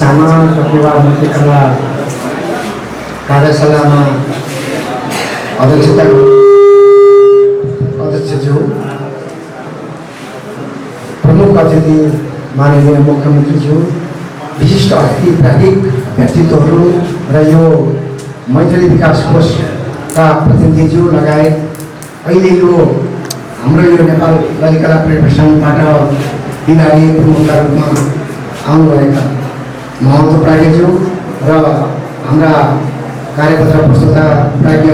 सामा चक्रेवा मूर्तिकला कार्यशालामा अध्यक्षज्यू, प्रमुख अतिथि माननीय मुख्यमन्त्रीज्यू, विशिष्ट अतिथि प्राज्ञिक व्यक्तित्वहरू र यो मैथिली विकास कोषका प्रतिनिधिज्यू लगायत अहिले यो हाम्रो यो नेपाल ललितकला प्रतिष्ठानबाट विभागीय प्रमुखका रूपमा आउनुभएका महन्त प्राज्ञज्यू र हाम्रा कार्यपत्र प्रस्तुता प्राज्ञ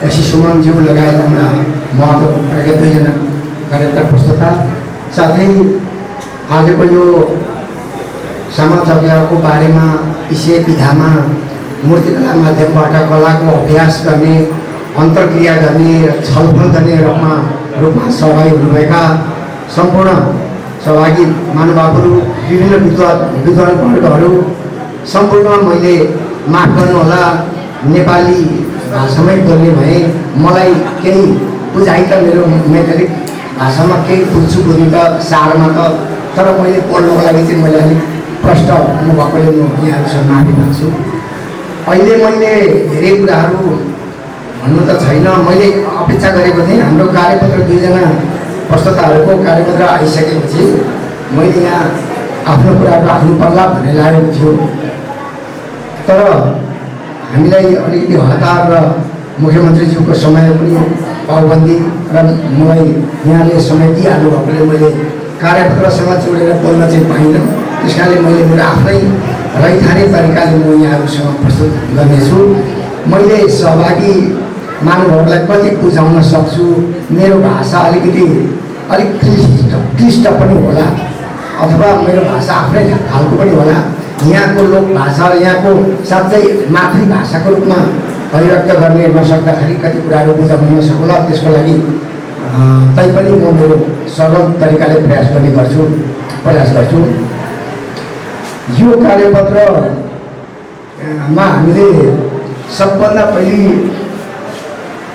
एसी सुमनज्यू लगायत हाम्रा महन्त प्राज्ञ दुईजना कार्यपत्र प्रस्तुता, साथै आजको यो सामा चक्रेवाको बारेमा विषय विधामा मूर्तिकला माध्यमबाट कलाको अभ्यास गर्ने, अन्तर्क्रिया गर्ने, छलफल गर्ने रूपमा सहभागी हुनुभएका सम्पूर्ण सहभागी महानुभावहरू, विभिन्न विद्वान वर्गहरू सम्पूर्ण मैले माफ गर्नुहोला, नेपाली भाषामै बोल्ने भए मलाई केही बुझाइ त मेरो मैथिली भाषामा केही बुझ्छु बुझ्नु त सारमा त, तर मैले बोल्नको लागि चाहिँ मैले अलिक प्रष्ट हुनुभएकोले म यहाँहरूसँग माफी माग्छु। अहिले मैले धेरै कुराहरू भन्नु त छैन, मैले अपेक्षा गरेको थिएँ हाम्रो कार्यपत्र दुईजना प्रस्तुताहरूको कार्यपत्र आइसकेपछि मैले यहाँ आफ्नो कुराहरू राख्नु पर्ला भन्ने लागेको थियो, तर हामीलाई अलिकति हतार र मुख्यमन्त्रीज्यूको समय पनि पाबन्दी र मलाई यहाँले समय दिइहाल्नु भएकोले मैले कार्यपत्रसँग जोडेर बोल्न चाहिँ पाइनँ। त्यस कारणले मैले मेरो आफ्नै रैथाने तरिकाले म यहाँहरूसँग प्रस्तुत गर्नेछु। मैले सहभागी महानुभावलाई कति बुझाउन सक्छु, मेरो भाषा अलिक क्लिष्ट पनि होला अथवा मेरो भाषा आफ्नै खालको पनि होला, यहाँको लोक भाषा र यहाँको साँच्चै मातृभाषाको रूपमा परिव्यक्त गर्ने नसक्दाखेरि कति कुराहरू बुझाउन नसकुला, त्यसको लागि तैपनि म मेरो सरल तरिकाले प्रयास गर्छु। यो कार्यपत्रमा हामीले सबभन्दा पहिले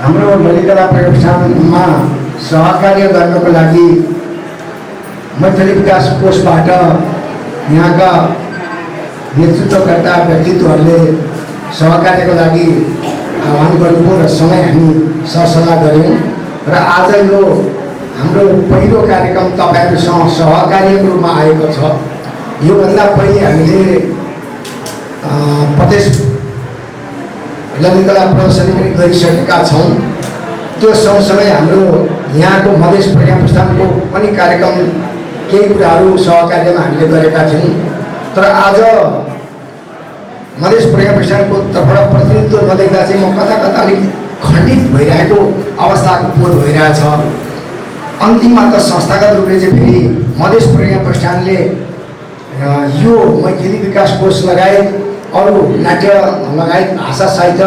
हाम्रो ललितकला प्रतिष्ठानमा सहकार्य गर्नको लागि मैथिली विकास कोषबाट यहाँका नेतृत्वकर्ता व्यक्तित्वहरूले सहकार्यको लागि आह्वान गर्नुभयो र समय हामी सरसल्लाह गऱ्यौँ र आज यो हाम्रो पहिलो कार्यक्रम तपाईँहरूसँग सहकार्यको रूपमा आएको छ। योभन्दा पहिले हामीले प्रदेश ललितकला प्रदर्शनी पनि गरिसकेका छौँ। त्यो सँगसँगै हाम्रो यहाँको मधेस प्रज्ञा प्रस्थानको पनि कार्यक्रम केही कुराहरू सहकार्यमा हामीले गरेका थियौँ, तर आज मधेस प्रज्ञा प्रस्थानको तर्फबाट प्रतिनिधित्व नदेख्दा चाहिँ म कता अलिक खण्डित भइरहेको अवस्थाको बोध भइरहेछ। अन्तिममा त संस्थागत रूपले चाहिँ फेरि मधेस प्रज्ञा प्रस्थानले यो मैथिली विकास कोष लगायत अरू नाट्य लगायत भाषा साहित्य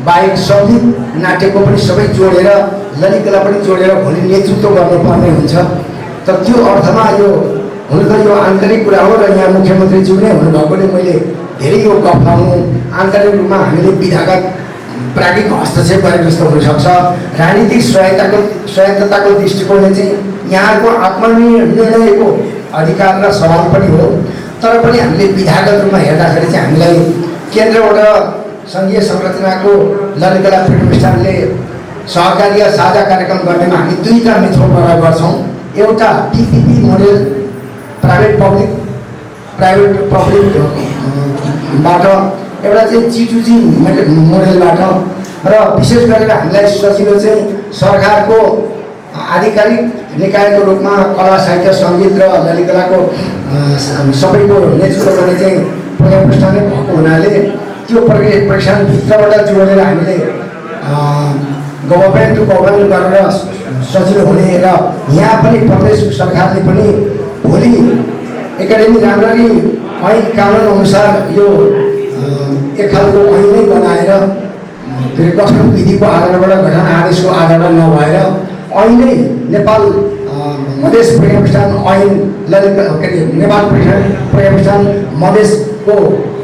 बाहेक सङ्गीत नाट्यको पनि सबै जोडेर ललितकला पनि जोडेर भोलि नेतृत्व गर्नुपर्ने हुन्छ। तर त्यो अर्थमा यो हुन त यो आन्तरिक कुरा हो र यहाँ मुख्यमन्त्रीज्यू नै हुनुभएकोले मैले धेरै यो गफ लाउनु आन्तरिक रूपमा हामीले विधागत प्राज्ञिक हस्तक्षेप गरेको जस्तो हुनसक्छ। राजनीतिक स्वायत्तताको दृष्टिकोणले चाहिँ यहाँको आत्मनिर्णयको अधिकार र सवाल पनि हो, तर पनि हामीले विधागत रूपमा हेर्दाखेरि चाहिँ हामीलाई केन्द्रबाट सङ्घीय संरचनाको ललितकला प्रतिष्ठानले सहकार्य साझा कार्यक्रम गर्नेमा हामी दुईवटा मेथड प्रयोग गर्छौँ। एउटा PPP मोडेल प्राइभेट पब्लिकबाट, एउटा चाहिँ G2G मोडेलबाट, र विशेष गरेर हामीलाई सजिलो चाहिँ सरकारको आधिकारिक निकायको रूपमा कला साहित्य सङ्गीत र ललितकलाको सबैको नेतृत्व गर्ने चाहिँ प्रज्ञा प्रतिष्ठानै भएको हुनाले त्यो प्रतिष्ठानभित्रबाट जोडेर हामीले गभर्मेन्ट टु गभर्मेन्ट गरेर सजिलो हुने र यहाँ पनि प्रदेश सरकारले पनि भोलि एकाडेमी राम्ररी ऐन कानुन अनुसार यो एक खालको ऐनै बनाएर फेरि गठन विधिको आधारबाट गठन आदेशको आधारमा नभएर ऐनै नेपाल मधेस प्रज्ञा प्रतिष्ठान ऐन नेपाल प्रज्ञा प्रतिष्ठान मधेसको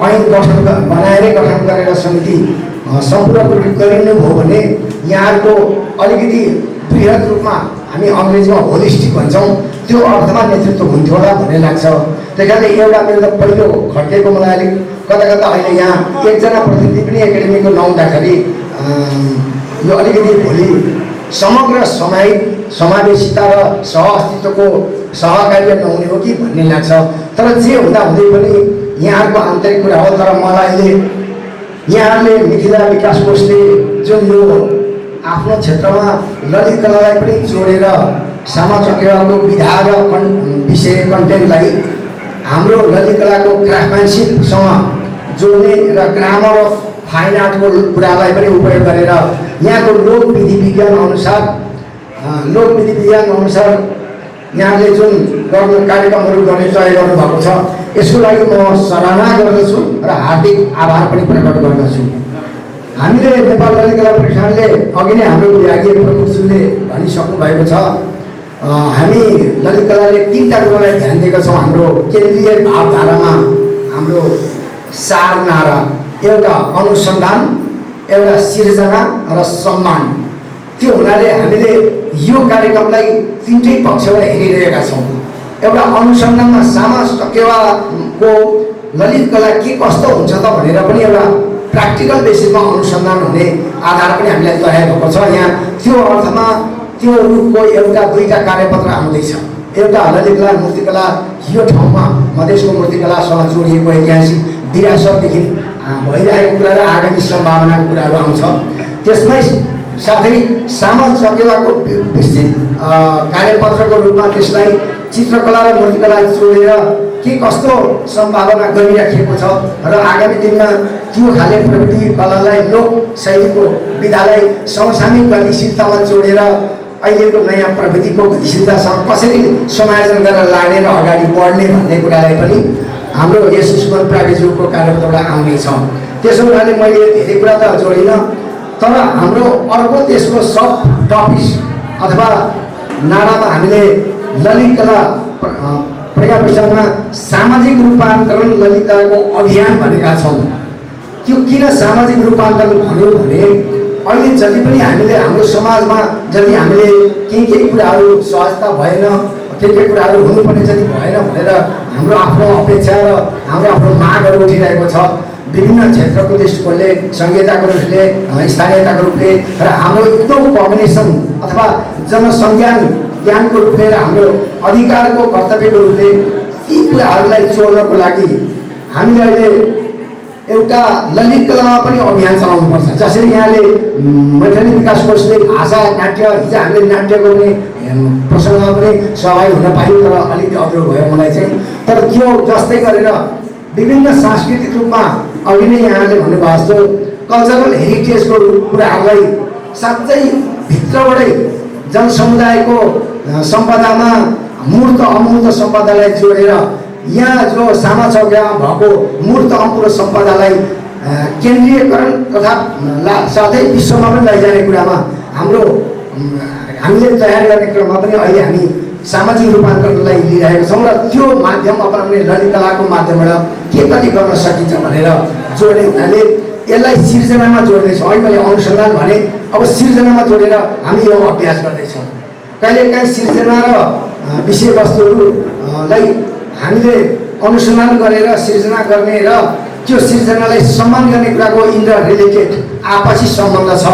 ऐन गठन गरेर समिति सम्पूर्ण गरिनु भयो भने यहाँहरूको अलिकति बृहत रूपमा हामी अङ्ग्रेजीमा होलिस्टिक भन्छौँ त्यो अर्थमा नेतृत्व हुन्थ्यो होला भन्ने लाग्छ। त्यही कारणले एउटा मेरो त पहिलो खड्केको मलाई अलिक कता कता अहिले यहाँ एकजना प्रतिनिधि पनि एकाडेमीको नहुँदाखेरि यो अलिकति भोलि समग्र समावेशिता र सहअस्तित्वको सहकार्य नहुने हो कि भन्ने लाग्छ। तर जे हुँदा हुँदै पनि यहाँहरूको आन्तरिक कुरा हो। तर मलाई अहिले यहाँहरूले मिथिला विकास कोषले जुन यो आफ्नो क्षेत्रमा ललित कलालाई पनि जोडेर सामा चकेवाको विधा र विषय कन्टेन्टलाई हाम्रो ललित कलाको क्राफ्टम्यानसिपसँग जोड्ने र ग्रामर अफ फाइन आर्टको कुरालाई पनि उपयोग गरेर यहाँको लोक विधि विज्ञान अनुसार यहाँले जुन गर्नु कार्यक्रमहरू गर्ने तय गर्नुभएको छ यसको लागि म सराहना गर्दछु र हार्दिक आभार पनि प्रकट गर्दछु। हामीले नेपाल ललित कला प्रतिष्ठानले अघि नै हाम्रो विभागीय प्रमुखज्यूले भनिसक्नु भएको छ, हामी ललित कलाले 3टा कुरालाई ध्यान दिएका छौँ। हाम्रो केन्द्रीय भावधारामा हाम्रो सार नारा एउटा अनुसन्धान, एउटा सिर्जना र सम्मान। त्यो हुनाले हामीले यो कार्यक्रमलाई 3टै पक्षबाट हेरिरहेका छौँ। एउटा अनुसन्धानमा सामा चकेवाको ललित कला के कस्तो हुन्छ त भनेर पनि एउटा प्र्याक्टिकल बेसिसमा अनुसन्धान हुने आधार पनि हामीलाई तयार भएको छ। यहाँ त्यो अर्थमा त्यो रूपको एउटा 2टा कार्यपत्र आउँदैछ। एउटा ललित कला मूर्तिकला यो ठाउँमा मधेसको मूर्तिकलासँग जोडिएको ऐतिहासिक विरासतदेखि भइरहेको कुरा र आगामी सम्भावनाको कुराहरू आउँछ। त्यसमै साथै सामा चकेवाको विस्तृत कार्यपत्रको रूपमा त्यसलाई चित्रकला र मूर्तिकला जोडेर के कस्तो सम्भावना गरिराखिएको छ र आगामी दिनमा त्यो खाले प्रविधि कलालाई लोक शैलीको विधालाई समसामयिक गतिशीलतामा जोडेर अहिलेको नयाँ प्रविधिको गतिशीलतासँग कसरी समायोजन गरेर लाने र अगाडि बढ्ने भन्ने कुरालाई पनि हाम्रो यस सुमन प्राविज्यूको कार्यपत्रबाट आउनेछ। त्यसो हुनाले मैले धेरै कुरा त जोडिनँ, तर हाम्रो अर्को त्यसको सब टपिक्स अथवा नारामा हामीले ललित कला प्रज्ञाप्रसादमा सामाजिक रूपान्तरण ललित कलाको अभियान भनेका छौँ। त्यो किन सामाजिक रूपान्तरण भन्यो भने अहिले जति पनि हामीले हाम्रो समाजमा जति हामीले केही कुराहरू सहजता भएन, के कुराहरू हुनुपर्ने जति भएन भनेर हाम्रो आफ्नो अपेक्षा र हाम्रो आफ्नो मागहरू उठिरहेको छ। विभिन्न क्षेत्रको दृष्टिकोणले, संहिताको रूपले, स्थानीयताको रूपले र हाम्रो एकदम कम्बिनेसन अथवा जनसंज्ञान ज्ञानको रूपले र हाम्रो अधिकारको कर्तव्यको रूपले ती कुराहरूलाई जोड्नको लागि हामीले अहिले एउटा ललित कलामा पनि अभियान चलाउनुपर्छ। जसरी यहाँले मैथिली विकास कोषले भाषा नाट्य, हिजो हामीले नाट्य गर्ने प्रसङ्गमा पनि सहभागी हुन पायौँ, तर अलिकति अधुरो भयो मलाई चाहिँ। तर त्यो जस्तै गरेर विभिन्न सांस्कृतिक रूपमा अघि नै यहाँले भन्नुभएको जस्तो कल्चरल हेरिटेजको कुराहरूलाई साँच्चै भित्रबाटै जनसमुदायको सम्पदामा मूर्त अमूर्त सम्पदालाई जोडेर यहाँ जो सामा चकेवामा भएको मूर्त अमूर्त सम्पदालाई केन्द्रीयकरण तथा साथै विश्वमा पनि लैजाने कुरामा हामीले तयार गर्ने क्रममा पनि अहिले हामी सामाजिक रूपान्तरणलाई लिइरहेका छौँ र त्यो माध्यम अपनाउने ललित कलाको माध्यमबाट के कति गर्न सकिन्छ भनेर जोड्ने हुनाले यसलाई सिर्जनामा जोड्दैछौँ। अहिले मैले अनुसन्धान भने, अब सिर्जनामा जोडेर हामी यो अभ्यास गर्दैछौँ। कहिलेकाहीँ सिर्जना र विषयवस्तुहरूलाई हामीले अनुसन्धान गरेर सिर्जना गर्ने र त्यो सिर्जनालाई सम्मान गर्ने कुराको इन्टर रिलेटेड आपसी सम्बन्ध छ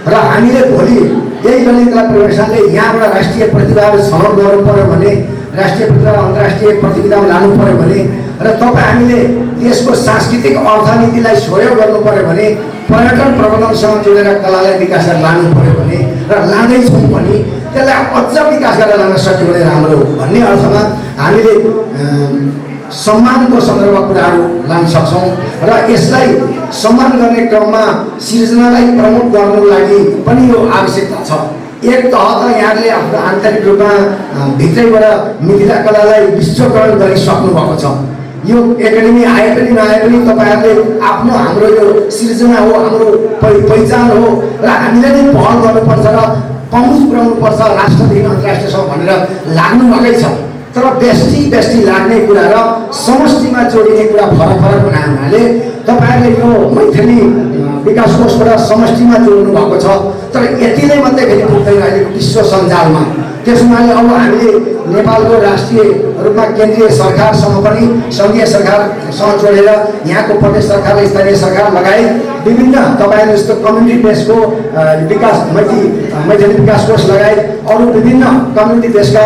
र हामीले भोलि यही ललित कला प्रतिष्ठानले यहाँबाट राष्ट्रिय प्रतिभाहरू छनौट गर्नु पऱ्यो भने, राष्ट्रिय प्रतिभा अन्तर्राष्ट्रिय प्रतियोगितामा लानु पऱ्यो भने र तपाईँ हामीले देशको सांस्कृतिक अर्थनीतिलाई सहयोग गर्नु पऱ्यो भने, पर्यटन प्रबन्धनसँग जोडेर कलालाई विकास गरेर लानु पऱ्यो भने र लाँदैछौँ पनि, त्यसलाई अझ विकास गरेर लान सक्यो भने राम्रो भन्ने अर्थमा हामीले सम्मानको सन्दर्भमा कुराहरू लान सक्छौँ र यसलाई सम्मान गर्ने क्रममा सिर्जनालाई प्रमोट गर्नको लागि पनि यो आवश्यकता छ। एक तह त यहाँले आफ्नो आन्तरिक रूपमा भित्रैबाट मिथिला कलालाई विश्वकरण गरिसक्नु भएको छ। यो एकाडेमी आए पनि नआए पनि तपाईँहरूले आफ्नो हाम्रो यो सिर्जना हो, हाम्रो पहिचान हो र हामीले नै पहल गर्नुपर्छ र पहुँच पुर्याउनुपर्छ राष्ट्रदेखि अन्तर्राष्ट्रियसम्म भनेर लाग्नुभएकै छ। तर बेस्टी लाग्ने कुरा र समष्टिमा जोडिने कुरा फरक फरक बनाए हुनाले तपाईँहरूले यो मैथिली विकास कोषबाट समष्टिमा जोड्नु भएको छ। तर यतिले मात्रै फेरि पुग्दैन अहिलेको विश्व सञ्जालमा। त्यसमाले अब हामीले नेपालको राष्ट्रिय रूपमा केन्द्रीय सरकारसँग पनि सङ्घीय सरकारसँग जोडेर यहाँको प्रदेश सरकार र स्थानीय सरकार लगायत विभिन्न तपाईँहरू जस्तो कम्युनिटी बेसको विकास मैथिली विकास कोष लगायत अरू विभिन्न कम्युनिटी बेसका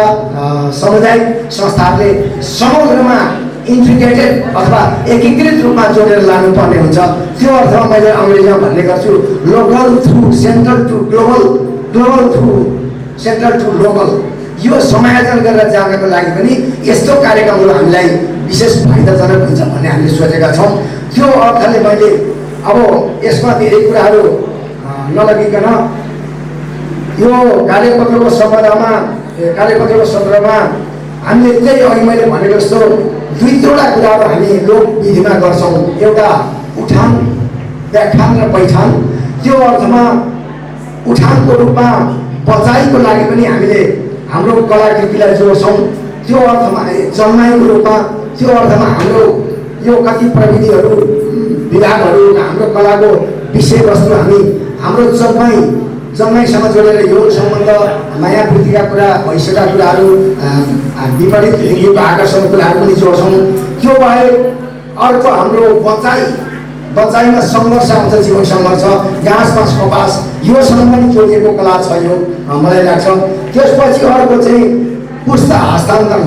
सामुदायिक संस्थाहरूले समग्रमा इन्टिग्रेटेड अथवा एकीकृत रूपमा जोडेर लानुपर्ने हुन्छ। त्यो अर्थमा मैले अङ्ग्रेजीमा भन्ने गर्छु local through central to global, global through central to local. यो समायोजन गरेर जानको लागि पनि यस्तो कार्यक्रमहरू हामीलाई विशेष फाइदाजनक हुन्छ भन्ने हामीले सोचेका छौँ। त्यो अर्थले मैले अब यसमा धेरै कुराहरू नलगिकन यो कार्यपत्रको सन्दर्भमा हामीले त्यही अघि मैले भनेको जस्तो दुईवटा कुराहरू हामी लोकविधिमा गर्छौँ, एउटा उठान, व्याख्यान र पहिचान। त्यो अर्थमा उठानको रूपमा बचाइको लागि पनि हामीले हाम्रो कलाकृतिलाई जोड्छौँ। त्यो अर्थमा जन्माइको रूपमा, त्यो अर्थमा हाम्रो यो कति प्रविधिहरू विभागहरू हाम्रो कलाको विषयवस्तु हामी हाम्रो जन्माइसँग जोडेर यो सम्बन्ध माया वृत्तिका कुरा, भविष्यका कुराहरू, विपरीत लिङ्गको आकर्षणको कुराहरू पनि जोड्छौँ। त्यो बाहेक अर्को हाम्रो बचाइमा सङ्घर्ष आउँछ, जीवन सङ्घर्ष, घाँस पास कपास योसँग पनि जोडिएको कला छ यो मलाई लाग्छ। त्यसपछि अर्को चाहिँ पुस्ता हस्तान्तरण।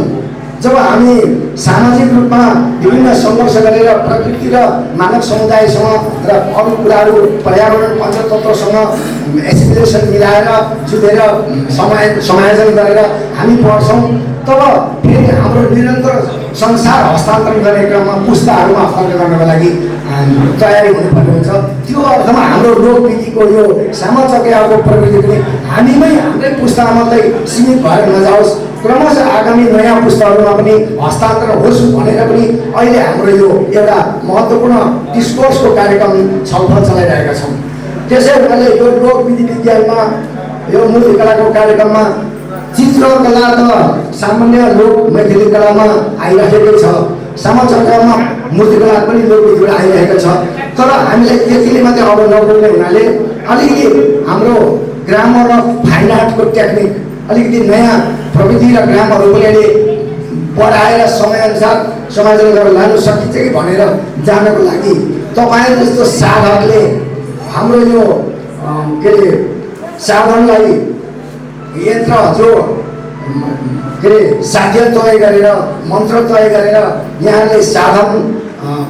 जब हामी सामाजिक रूपमा विभिन्न सङ्घर्ष गरेर प्रकृति र मानव समुदायसँग र अरू कुराहरू पर्यावरण पञ्चतत्त्वसँग एसिमुलेसन मिलाएर जुटेर समायोजन गरेर हामी पढ्छौँ, तब फेरि हाम्रो निरन्तर संसार हस्तान्तरण गर्ने क्रममा पुस्ताहरूमा हस्तान्तरण गर्नको लागि तयारी हुनुपर्ने हुन्छ। त्यो अर्थमा हाम्रो लोकविधिको यो सामाचक्यको प्रवृत्ति पनि हामीमै हाम्रै पुस्तामा मात्रै सीमित भएर नजाओस्, क्रमशः आगामी नयाँ पुस्ताहरूमा पनि हस्तान्तरण होस् भनेर पनि अहिले हाम्रो यो एउटा महत्त्वपूर्ण डिस्कोर्सको कार्यक्रम छलफल चलाइरहेका छौँ। त्यसै हुनाले यो लोकविधि विज्ञानमा यो मूर्तिकलाको कार्यक्रममा चित्रकला त सामान्य लोक मैथिली कलामा आइरहेकै छ, सामाचक्रमा मूर्तिकला पनि लोकविधिबाट आइरहेको छ। तर हामीलाई त्यतिले मात्रै अब नबोल्ने हुनाले अलिकति हाम्रो ग्रामर र फाइन आर्टको टेक्निक अलिकति नयाँ प्रविधि र ग्रामहरू पनि अहिले बढाएर समयअनुसार समायोजन गरेर लानु सकिन्छ कि भनेर जानको लागि तपाईँहरू जस्तो साधकले हाम्रो यो के अरे साधनलाई यन्त्र जो के अरे साध्य तय गरेर मन्त्र तय गरेर यहाँले साधन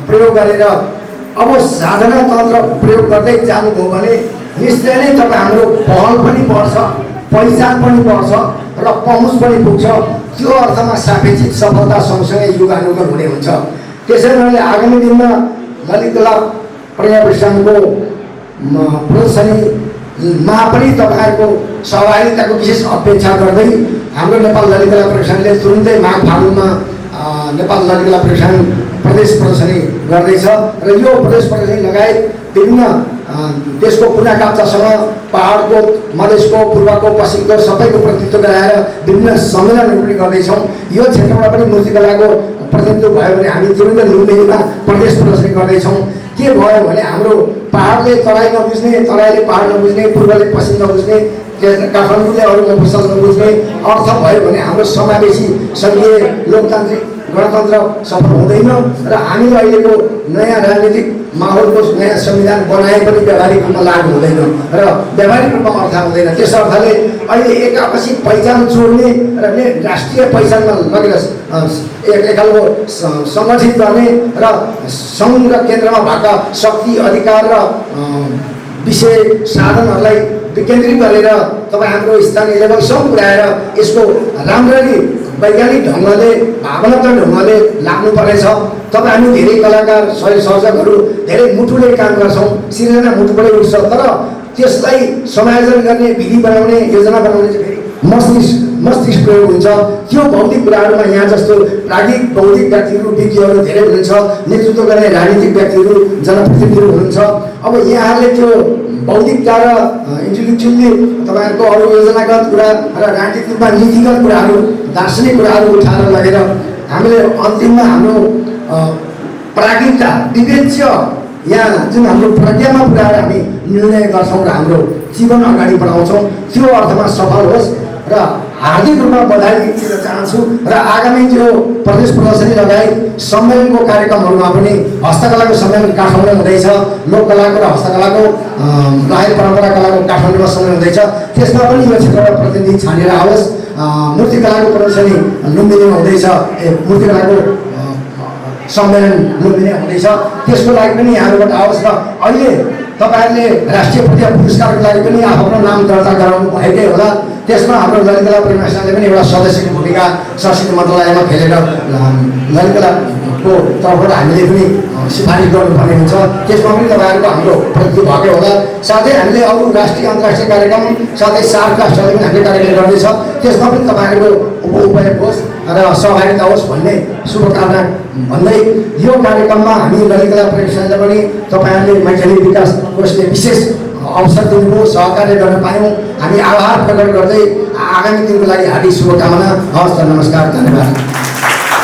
प्रयोग गरेर अब साधना तन्त्र प्रयोग गर्दै जानुभयो भने निश्चय नै तपाईँ हाम्रो पहल पनि बढ्छ, पहिचान पनि बढ्छ र पहुँच पनि पुग्छ। त्यो अर्थमा सापेक्षित सफलता सँगसँगै युगानुगल हुने हुन्छ। त्यसैले आगामी दिनमा ललितकला पर्यवेक्षणको प्रदर्शनीमा पनि तपाईँहरूको सहभागिताको विशेष अपेक्षा गर्दै हाम्रो नेपाल ललितकला पर्यवेक्षणले तुरुन्तै माघ फागुनमा नेपाल ललितकला पर्यवेक्षण प्रदेश प्रदर्शनी गर्दैछ र यो प्रदेश प्रदर्शनी लगायत विभिन्न देशको कुना काप्चासँग पहाडको, मधेसको, पूर्वको, पश्चिमको सबैको प्रतिनिधित्व गराएर विभिन्न सम्मेलनहरू पनि गर्दैछौँ। यो क्षेत्रमा पनि मूर्तिकलाको प्रतिनिधित्व भयो भने हामी तुरुन्तै लुम्बिनीमा प्रदेश प्रदर्शनी गर्दैछौँ। के भयो भने हाम्रो पहाडले तराई नबुझ्ने, तराईले पहाड नबुझ्ने, पूर्वले पश्चिम नबुझ्ने, काठमाडौँले अरू मफसल नबुझ्ने अर्थ भयो भने हाम्रो समावेशी सङ्घीय लोकतान्त्रिक गणतन्त्र सफल हुँदैन र हामीले अहिलेको नयाँ राजनीतिक माहौलको नयाँ संविधान बनाए पनि व्यावहारिक रूपमा लागु हुँदैन र व्यावहारिक रूपमा अर्थ हुँदैन। त्यस अर्थले अहिले एकापछि पहिचान जोड्ने र राष्ट्रिय पहिचानमा लगेर एक खालको सङ्गठित गर्ने र सङ्घ र केन्द्रमा भएका शक्ति, अधिकार र विषय साधनहरूलाई विकेन्द्रित गरेर तपाईँ हाम्रो स्थानीय लेभलसम्म पुर्याएर यसको राम्ररी वैज्ञानिक ढङ्गले, भावनात्मक ढङ्गले लाग्नुपर्नेछ। तपाईँ हामी धेरै कलाकार, सर्जकहरू धेरै मुटुले काम गर्छौँ, सिर्जना मुटुबाटै उठ्छ, तर त्यसलाई समायोजन गर्ने, विधि बनाउने, योजना बनाउने चाहिँ फेरि मस्तिष्क प्रयोग हुन्छ। त्यो भौतिक कुराहरूमा यहाँ जस्तो प्राज्ञिक बौद्धिक व्यक्तिहरू, विज्ञहरू धेरै हुनुहुन्छ, नेतृत्व गर्ने राजनीतिक व्यक्तिहरू, जनप्रतिनिधिहरू हुनुहुन्छ। अब यहाँहरूले त्यो बौद्धिकता र इन्टेलेक्चुअली तपाईँहरूको अरू योजनागत कुरा र राजनीतिक रूपमा नीतिगत कुराहरू दार्शनिक कुराहरू उठाएर लगेर हामीले अन्तिममा हाम्रो प्राज्ञिकता विवेच्य यहाँ जुन हाम्रो प्रज्ञामा पुऱ्याएर हामी निर्णय गर्छौँ र हाम्रो जीवन अगाडि बढाउँछौँ त्यो अर्थमा सफल होस् र हार्दिक रूपमा बधाई दिन चाहन्छु र आगामी जो प्रदेश प्रदर्शनी लगायत सम्मेलनको कार्यक्रमहरूमा पनि हस्तकलाको सम्मेलन काठमाडौँ हुँदैछ, लोककलाको र हस्तकलाको राई परम्परा कलाको काठमाडौँमा सम्मेलन हुँदैछ, त्यसमा पनि यो क्षेत्रबाट प्रतिनिधि छानेर आओस्। मूर्तिकलाको प्रदर्शनी लुम्बिनीमा हुँदैछ, मूर्तिकलाको सम्मेलन लुम्बिनी हुँदैछ, त्यसको लागि पनि यहाँबाट आओस्। र अहिले तपाईँहरूले राष्ट्रिय प्रतिभा पुरस्कारको लागि पनि आफ्नो नाम दर्ता गराउनु भएकै होला। त्यसमा हाम्रो ललितकला परिवेशनाले पनि एउटा सदस्यको भूमिका संस्कृति मन्त्रालयमा खेलेर ललितकलाको तर्फबाट हामीले पनि सिफारिस गर्नुपर्ने हुन्छ। त्यसमा पनि तपाईँहरूको हाम्रो प्रतिनिधि भएकै होला। साथै हामीले अरू राष्ट्रिय अन्तर्राष्ट्रिय कार्यक्रम साथै सार्क राष्ट्रले पनि हामीले कार्यक्रम गर्दैछ, त्यसमा पनि तपाईँहरूको उपयोग होस् र सहभागिता होस् भन्ने शुभकामना भन्दै यो कार्यक्रममा हामी ललितकला परिवेशनाले पनि तपाईँहरूले मैथिली विकास कोषले विशेष अवसर दिनुभयो, सहकार्य गर्न पायौँ। हामी आभार प्रकट गर्दै आगामी दिनको लागि हार्दिक शुभकामना। हवस् त, नमस्कार, धन्यवाद।